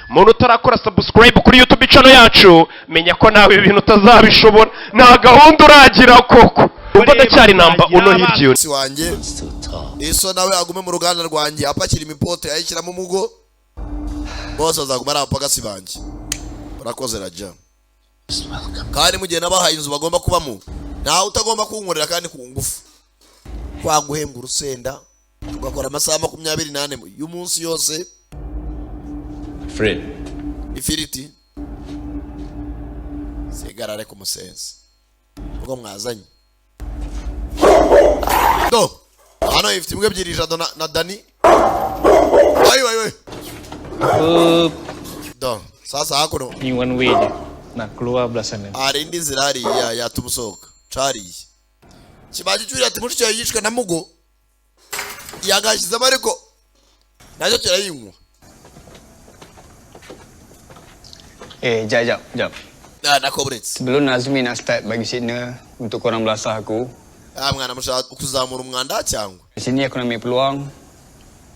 Muntu utarakora subscribe kuri YouTube channel yacu, menya ko nawe ibi bintu utazabishobora, nta gahunda uragira koko. Umva, ndacyari namba uno hirya. Si wanjye iso nawe agume mu ruganda rwanjye apakira imipote ayishyiramo umugo, bose bazaguma ari abapagasi banjye. Urakoze Raja. Kandi mu gihe nabahaye inzu bagomba kubamo, ntawe utagomba kunkorera kandi ku ngufu, kwa guhembwa urusenda, ugakora amasaha 24 y'umunsi yose. Fred. Ifiriti sigarare ku musenzi ubwo mwazanye do hano ifite imbwa ebyiri, Jado na Dani. Ayi ayi ayi, do sasa hakuno. Ni one way je. Nak keluar belah sana. Hari indi nzira hariya yatuma usohoka cariye kibaje cyuriya. Ati mushiki wawe yishwe na mugo yagashyizemo, ariko nacyo kirayinywa. Eh, jap, jap, jap. Ah, nako buretse. Sebelum Nazmi nak start bagi signal untuk korang belasah aku, Ah mwana, mushaka kuzamura umwanda cyangwa? di sini aku nak ambil peluang.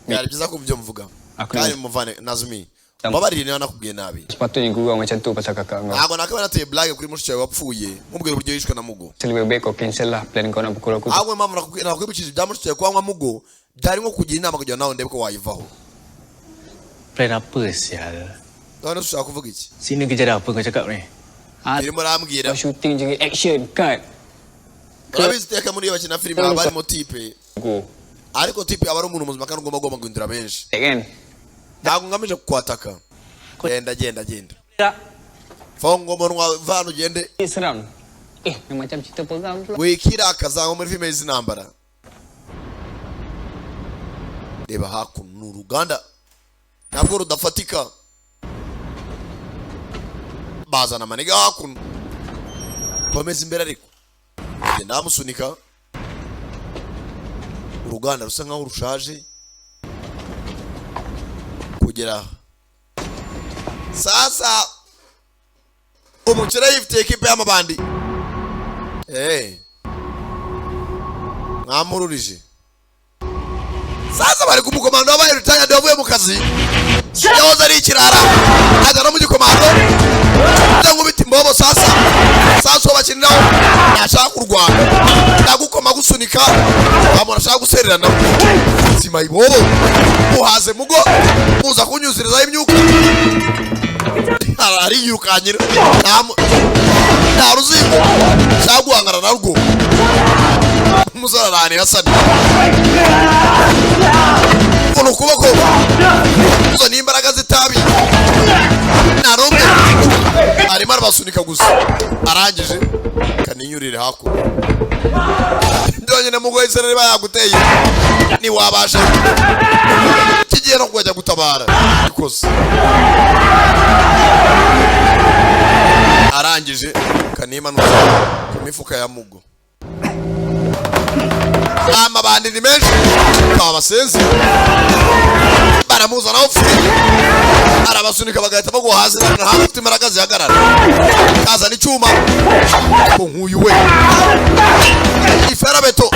Byari byiza kumva ibyo mvuga. Aku Kandi muvane Nazmi, mbabarire niba nakubwiye nabi. Sepatutnya gurau macam tu pasal kakak kau. Ntabwo nakabaye nateye blague kuri mushiki wawe wapfuye, mubwira uburyo yishwe na mugo. So, lebih baik kau cancel lah plan kau nak pukul aku tu. Ahubwo impamvu nakwibukije ibya mushiki wawe kunywa mugo, byari nko kugira inama kugira nawe ndebe ko wayivaho. Plan apa sial? None se ushaka kuvuga iki? Sini kerja dah apa kau cakap ni? Birimo urambwira. Kau shooting je action cut. Urabizi, iteka muri iyo bakina filime haba harimo type, Go. ariko type aba ari umuntu muzima kandi ugomba guhindura benshi. Kan? Ntabwo ngamije kukwataka. Genda genda genda, fongo umunwa, vana ugende. Eh, seram. Eh, macam cerita perang pula. Wikirakaza nko muri filime z'intambara. Reba hakuno, ni uruganda ntabwo rudafatika, bazana amaniga hakuno. Komeza imbere, ariko genda bamusunika. Uruganda rusa nkaho rushaje kugera aha. Sasa umukire yifitiye ekipe y'amabandi. Eh. Mwamururije sasa bari kumukomando wabaye retired, wavuye mu kazi, yahoze ari ikirara, ajya no mu gikomando nkubita imbobo. Sasa sasa uwo bakiniraho ntashaka kurwana, ndagukoma gusunika, nta muntu ashaka guserera nawe. Sima ibobo muhaze mugo muza kunyuzirizaho imyuka, ariyukanyira nta ruzingo ashaka guhangana narwo. Umusore aranira asa ukuntu ukuboko izo ni imbaraga z'itabi, nta n'umwe arimo arabasunika gusa. Arangije kaninyurire hakuno byonyine. Mugoye se niba yaguteye ntiwabasha kigiye no kujya gutabara ikoze. Arangije kanimanuka ku mifuka ya mugo. Amabandi ni menshi kabasenzi, baramuzanaho furi, arabasunika bagahita bagwa hasi. Ntabwo afite imbaraga zihagarara, kazana icyuma ko nkuyu we iferabeto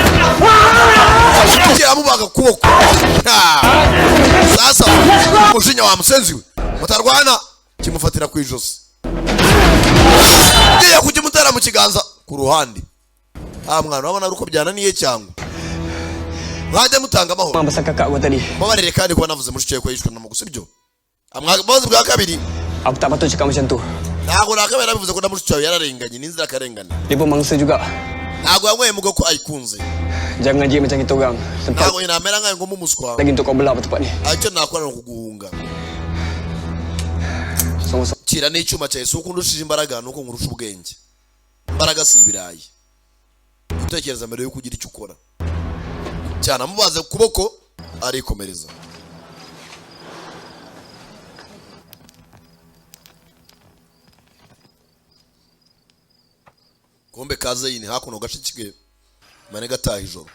kiramubaga ukuboko. Ha! Sasa umujinya wa musenzi we mutarwana kimufatira ku ijosi, ngiye kukimutera mu kiganza ku ruhande. Ah mwana, urabona ari uko byananiye cyangwa mwajya mutanga amahoro? Memang pasal kakak kau tadi. Mbabarire kandi kuba navuze mushiki wawe ko yishwe na mugo, sibyo? Mwabazi bwa kabiri. Aku tak patut cakap macam tu. Ntabwo nakabaye nabivuze ko na mushiki wawe yararenganye n'inzirakarengane. Dia pun mangsa juga. Ntabwo yanyweye mugo ko ayikunze. Jangan je macam kita orang. Tempat Ntabwo namera nkayo ngo umuswa. lagi untuk kau belah tempat ni. Icyo nakora ni ukuguhunga. Sama-sama. Kira n'icyuma cyawe, si uko undushije imbaraga, ni uko nkurusha ubwenge. Imbaraga si ibirayi. Gutekereza mbere yo kugira icyo ukora cyane. Amubaze ku kuboko, arikomereza. Kombe kazeyini hakuno gashikike mane gataha ijoro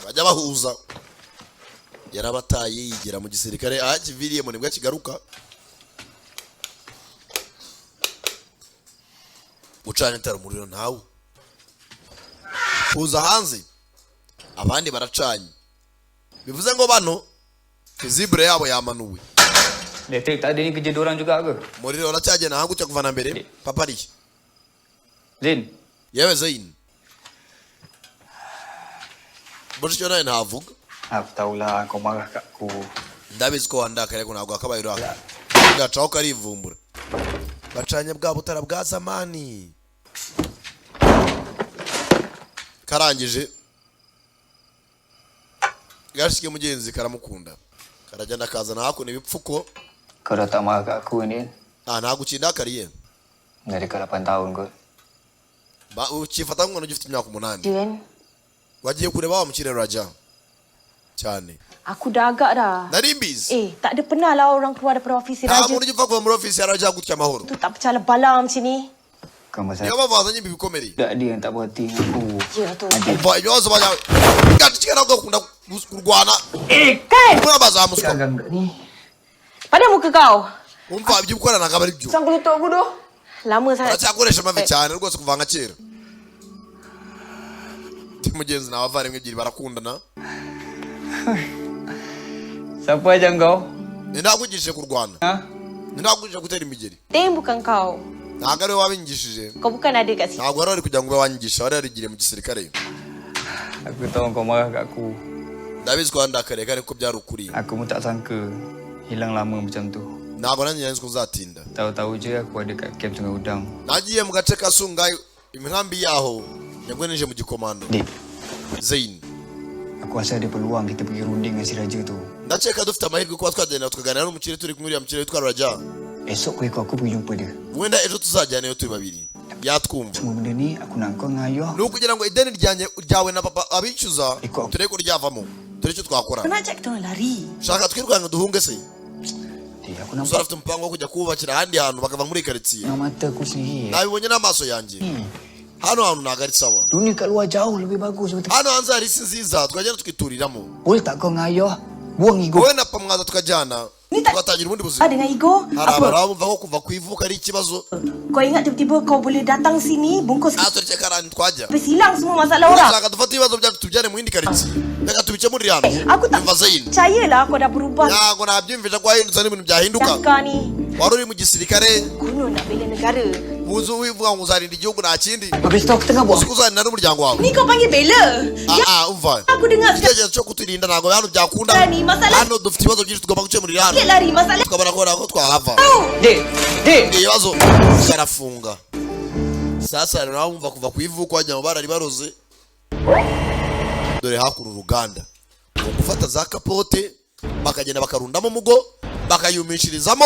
bajya bahuza. Yarabataye yigira mu gisirikare, aho akiviriyemo nibwo akigaruka gucana itara umuriro ntawe kuza hanze, abandi baracanye, bivuze ngo bano Fusible yabo yamanuwe. Elektrik tak ada ni kerja diorang juga ke? Umuriro uracyagenda nka kuva na mbere, papa ariye. Zin, Yewe Zain, mushiki nawe ntavuga. Aku tahulah kau marah kat aku. Ndabizi ko wandakaye, ariko ntabwo wakabaye uraka. Gacaho karivumbura, bacanye bwa butara bwa zamani, karangije gashike mugenzi karamukunda, karagenda kazana hakuno ibipfuko. Kau dah tak marah kat aku ni. Ah, ntabwo ukindakariye. Dah dekat 8 tahun kot. Ukifata nk'umuntu ugifite imyaka 8. Dia kan? Wagiye kureba wa mukire Raja cyane. Aku dah agak dah. Nari mbizi. Eh, tak ada pernah lah orang keluar daripada ofis Nta Raja muntu ujya upfa kuva muri ofisi ya Raja gutya amahoro. tu tak pecah lebalam macam ni. Bukan pasal Niyo mpamvu wazanye ibi bikomere. tak dia yang tak berhati dengan aku. Ya tu. Umva ibibazo byawe gacika, ntabwo gakunda kurwana. Eh, kan? Muri abazamuswa. Sekarang budak ni. Pada muka kau. Umva, ibyo ukora ntabwo aba ari byo. Sang lutut aku tu. Lama sangat. Aracyakoresha amavi cyane rwose kuva nka kera. Ndi mugenzi nawe, abavandimwe ebyiri barakundana. Siapa ajar kau? Ni ntakwigishije kurwana? Ha? Ni ntakwigishije gutera imigeri? Tem bukan kau. Ntabwo ari we wabinyigishije. Kau bukan ada kat situ. Ntabwo wari wari kugira ngo ube wanyigisha, wari warigiriye mu gisirikare. Aku tahu kau marah kat aku. Ndabizi ko wandakariye kandi ko byari ukuri. Aku pun tak sangka hilang lama macam tu. Ntabwo nanjye nari nzi ko uzatinda. Tahu-tahu je aku ada kat camp Sungai Udang. Nagiye mu gace ka Sungai, inkambi yaho, nibwo ninjiye mu gikomando. Dik, Zain, aku rasa ada peluang kita pergi runding dengan si raja tu. Ndakeka dufite amahirwe kuba twagenda tukaganira n'umukire turi kumwe, uriya mukire witwa Raja. Esok kau ikut aku pergi jumpa dia. Wenda ejo tuzajyanayo turi babiri, yatwumva. Semua benda ni aku nak kau dengan ayah. Ni ukugira ngo ideni ryanjye ryawe na papa abishyuza Iko. turebe ko ryavamo, turebe icyo twakora. Kau nak ajak kita orang lari. Shaka twirukanka duhunge se? Dik, aku Umusore nampak afite umupango wo kujya kubakira ahandi hantu, bakava muri karitsiye. dengan mata aku sendiri. Nabibonye n'amaso yanjye, hano hantu ntabwo ari sawa. Dunia kat luar jauh lebih bagus daripada Hano hanze hari isi nziza, twagenda tukituriramo. Boleh tak kau dengan ayah buang ego? Wowe na papa mwaza tukajyana, tugatangira ubundi buzima. Ah, dengan ego. Hari Apa? abantu bumva ko kuva ku ivuko ari ikibazo. Kau ingat tiba-tiba kau boleh datang sini bungkus Natwe reka ahantu twajya. habis hilang semua masalah orang. Urashaka dufate ibibazo byacu tubyane mu yindi karitsiye, reka tubikemurire hano. Aku tak Umva Zain, percayalah kau dah berubah ntabwo nabyumvisha ko wahindutse n'ibintu byahinduka. sekarang ni. Wari uri mu gisirikare. Konon nak bela negara. Uzi wivuga ngo uzarinda igihugu, nta kindi. Habis tu aku tengah buat. Uzi ko uzarinda n'umuryango wawe. Ni kau panggil bela. Ah ah, umva, Aku dengar sekarang igitekerezo cyo kuturinda ntabwo hano byakunda. ni masalah Hano dufite ibibazo byinshi tugomba gukemurira hano, sikit lari masalah tukabona ko twahava. Dik, Dik. Ibibazo karafunga. Sasa rero nawe wumva kuva ku ivuko wagira ngo barari baroze. Dore hakuno uruganda ni gufata za kapote, bakagenda bakarundamo umugo, bakayumishirizamo.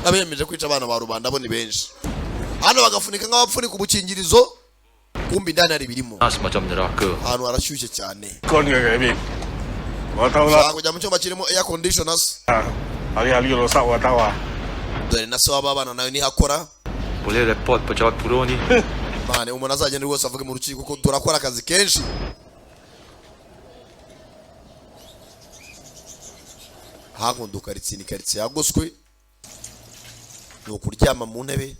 Abemeje kwica abana ba rubanda bo ni benshi hano, bagafunika nk'abapfunika ubukingirizo, kumbi indani hari ibirimo. Panas macam neraka. Ahantu harashyushye cyane. Kau ni Kevin. Gua tahu lah. Ushobora kujya mu cyumba kirimo air conditioners. Hari-hari rosak gua tahu ah. Dore na se w'abana nawe niho akora. Boleh report pejabat buruh ni. Mane umuntu azagenda rwose avuge mu rukiko ko turakora akazi kenshi. Hakuno karitsiye ni karitsiye yagoswe, ni ukuryama mu ntebe,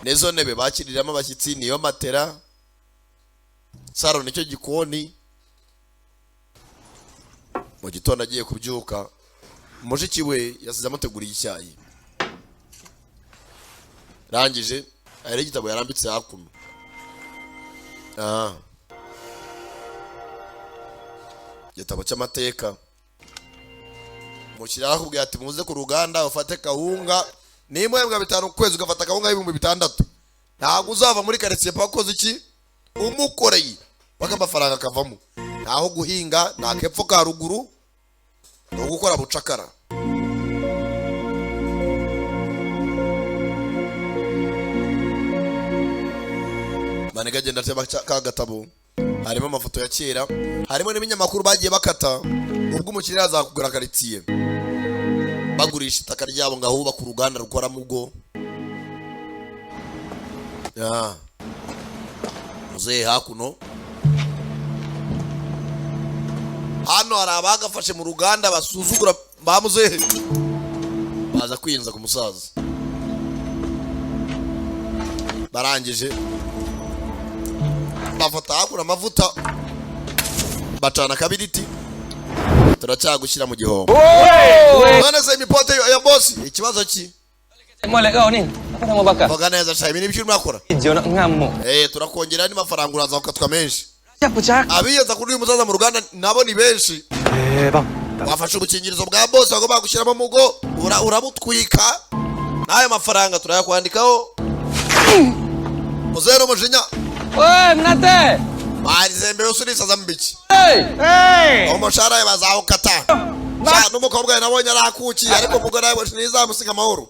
n'izo ntebe bakiriramo abashyitsi, niyo matera, saro nicyo gikoni. Mu gitondo agiye kubyuka, mushiki we yasize amuteguriye icyayi, rangije hari igitabo yarambitse hakuno. Ah, igitabo cy'amateka. Umukiriya arakubwira ati muze ku ruganda ufate kawunga, nimba uhembwa 5 ku kwezi ugafata kawunga 6000, ntabwo uzava muri karitsiye paka ukoze iki umukoreye, paka amafaranga akavamo. Ntaho guhinga, nta kepfo ka ruguru, ni ugukora bucakara. Maniga agenda atema ka gatabo, harimo amafoto ya kera, harimo n'ibinyamakuru bagiye bakata ubwo umukiriya azakugura karitsiye, bagurisha itaka ryabo ngo ahubake uruganda rukora mugo. Ya. Muzehe hakuno hano hari abagafashe mu ruganda basuzugura ba muzehe, baza kwiyenza ku musaza. Barangije bafata hakuno amavuta, bacana akabiriti. Turacyagushyira mu gihombo. None se imipote ya bosi, ikibazo ki? Molek kau ni. Apa nama bakar? Vuga neza sha, ibi nibyo urimo urakora? Hijau nak ngamuk. Eh, turakongera andi mafaranga, uraza ukatwa menshi. Siapa cakap? Abiyenza kuri uyu musaza mu ruganda nabo ni benshi. Eh bang, Wafashe udukingirizo bwa bosi bagomba gushyiramo mugo, urabutwika, n'ayo mafaranga turayakwandikaho. Muzehe n'umujinya. Oi, menate. Barizembe yose, urisaza mu biki? Hey. Hey. Umushahara we bazawukata. Sha, n'umukobwa we nabonye arakukiye, ariko umugore we ntizamusiga amahoro.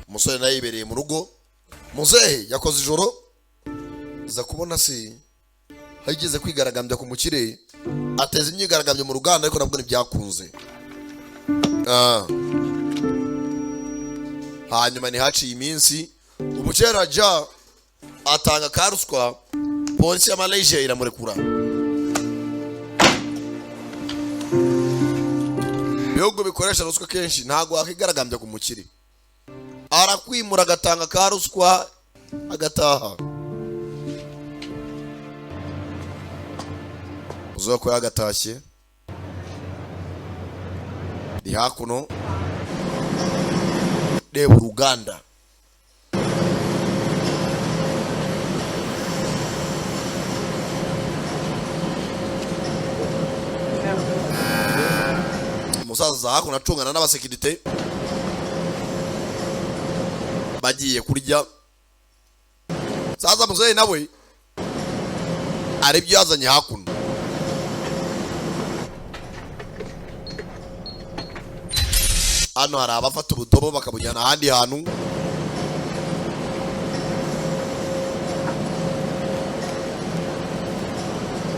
Umusore nawe yibereye mu rugo. Muzehe yakoze ijoro, aza kubona se aho kwigaragambya ku mukire, ateza imyigaragambyo mu ruganda, ariko nabwo ntibyakunze. Ah. Hanyuma ntihaciye iminsi, umukire Raja atanga ka ruswa, polisi ya Malaysia iramurekura. Ibihugu bikoresha ruswa kenshi, ntabwo wakwigaragambya ku mukire, arakwimura agatanga ka ruswa agataha. Uzuba ko yagatashye ni hakuno. Reba uruganda. Umusaza hakuno acungana n'abasekirite bagiye kurya. Saza muzehe nawe aribyo yazanye hakuno. Hano hari abafata ubudobo bakabujyana ahandi hantu.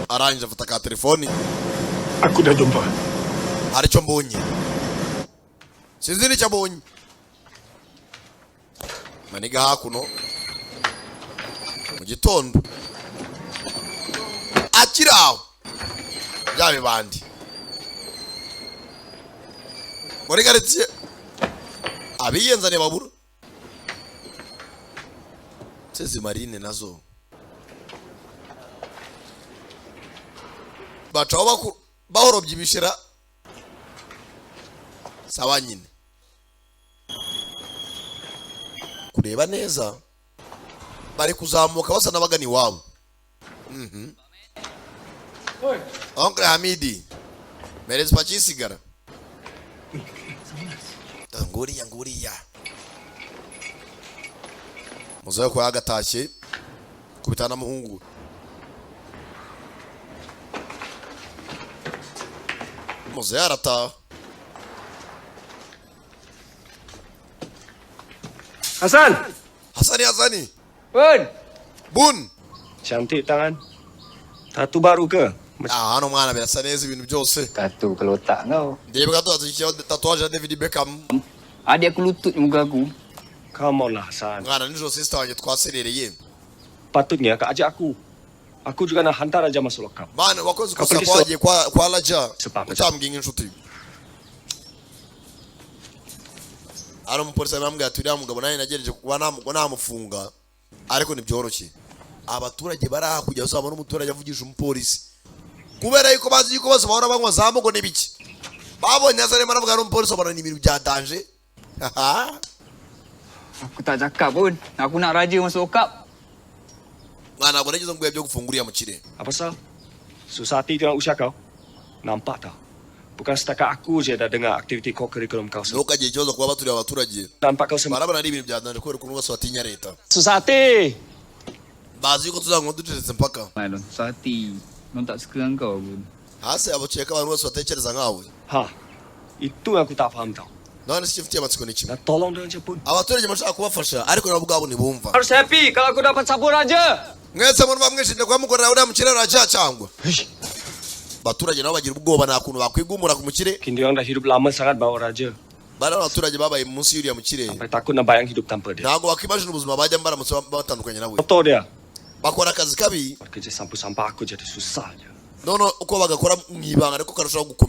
Arangije afata ka telefoni. Aku dah jumpa. Hari icyo mbonye, sinzi n'icyo abonye. Maniga hakuno mu gitondo akiri aho, bya bibandi muri karitsiye abiyenzaniye babura sezi marine nazo bacaho bahorobye ibishira. Sawa nyine kureba neza, bari kuzamuka basa n'abagana iwabo. Oncle Hamidi mereza pakisigara. Nguriya nguriya muzehe ko yagatashye kubitana n'umuhungu. Muzehe arataha. Hasan! Hasani, Hasani. Bun. Bun. Cantik tangan. Tattoo baru ke? Ah, hano mwana birasa neza ibintu byose. Tattoo kalau otak kau. Ndebwa tuba tatouage ya David Beckham. Adik aku lutut muka aku. Come on lah Hasan. Mwana, nijoro sister wanjye twaserereye. Patutnya kau ajak aku. Aku juga nak hantar Raja masuk lokap. Mana wakoze ikosa Kapal ko wagiye kwa Raja Sebab- utambwiye nk'inshuti. Ari umupolisi aramubwira ati: "Uriya mugabo nanjye nagerageje kuba namufunga, ariko ntibyoroshye. Abaturage bari hakurya uzabona umuturage avugisha umupolisi, kubera yuko bazi yuko bose bahora banywa za mugo n'ibiki. Babonye aza arimo aravuga n'umupolisi, babona ni ibintu bya danger." Aku tak cakap pun. Aku nak Raja masuk lokap. Mwana, ntabwo nageze mu byo gufunga uriya mukire. Apa pasal? Susah hati dengan usia kau. Nampak tak? Bukan setakat aku je dah dengar aktiviti ko-kurikulum kau. Ntukagire ikibazo kuba baturiye abaturage Nampak kau semua. barabona ari ibintu bya danger, kubera ukuntu bose batinya leta. Susah hati. Bazi yuko tuzanywa ducecetse mpaka. Maklum, susah hati. Orang tak suka dengan kau pun. Hasi abakeka abantu bose batekereza nkawe. Ha. Itu yang aku tak faham tau. None se icyo mfitiye amatsiko ni kimwe. Nak tolong dia je pun. Abaturage bashaka kubafasha, ariko nabo ubwabo ntibumva. Harus happy kalau aku dapat sapu Raja. Mwese murumva mwishimye kuba mukorera uriya mukire Raja, cyangwa abaturage nabo bagira ubwoba, nta kuntu bakwigumura ku mukire. Mungkin dia orang dah hidup lama sangat bawah Raja. Bari abaturage babaye munsi y'uriya mukire. Sampai takut nak bayang hidup tanpa dia. Ntabwo bakwimajina ubuzima bajyamo baramutse batandukanye nawe. Kotor dia. Bakora akazi kabi. Buat kerja sampah-sampah aku jadi susah je. None uko bagakora mu ibanga ariko karushaho gukomera.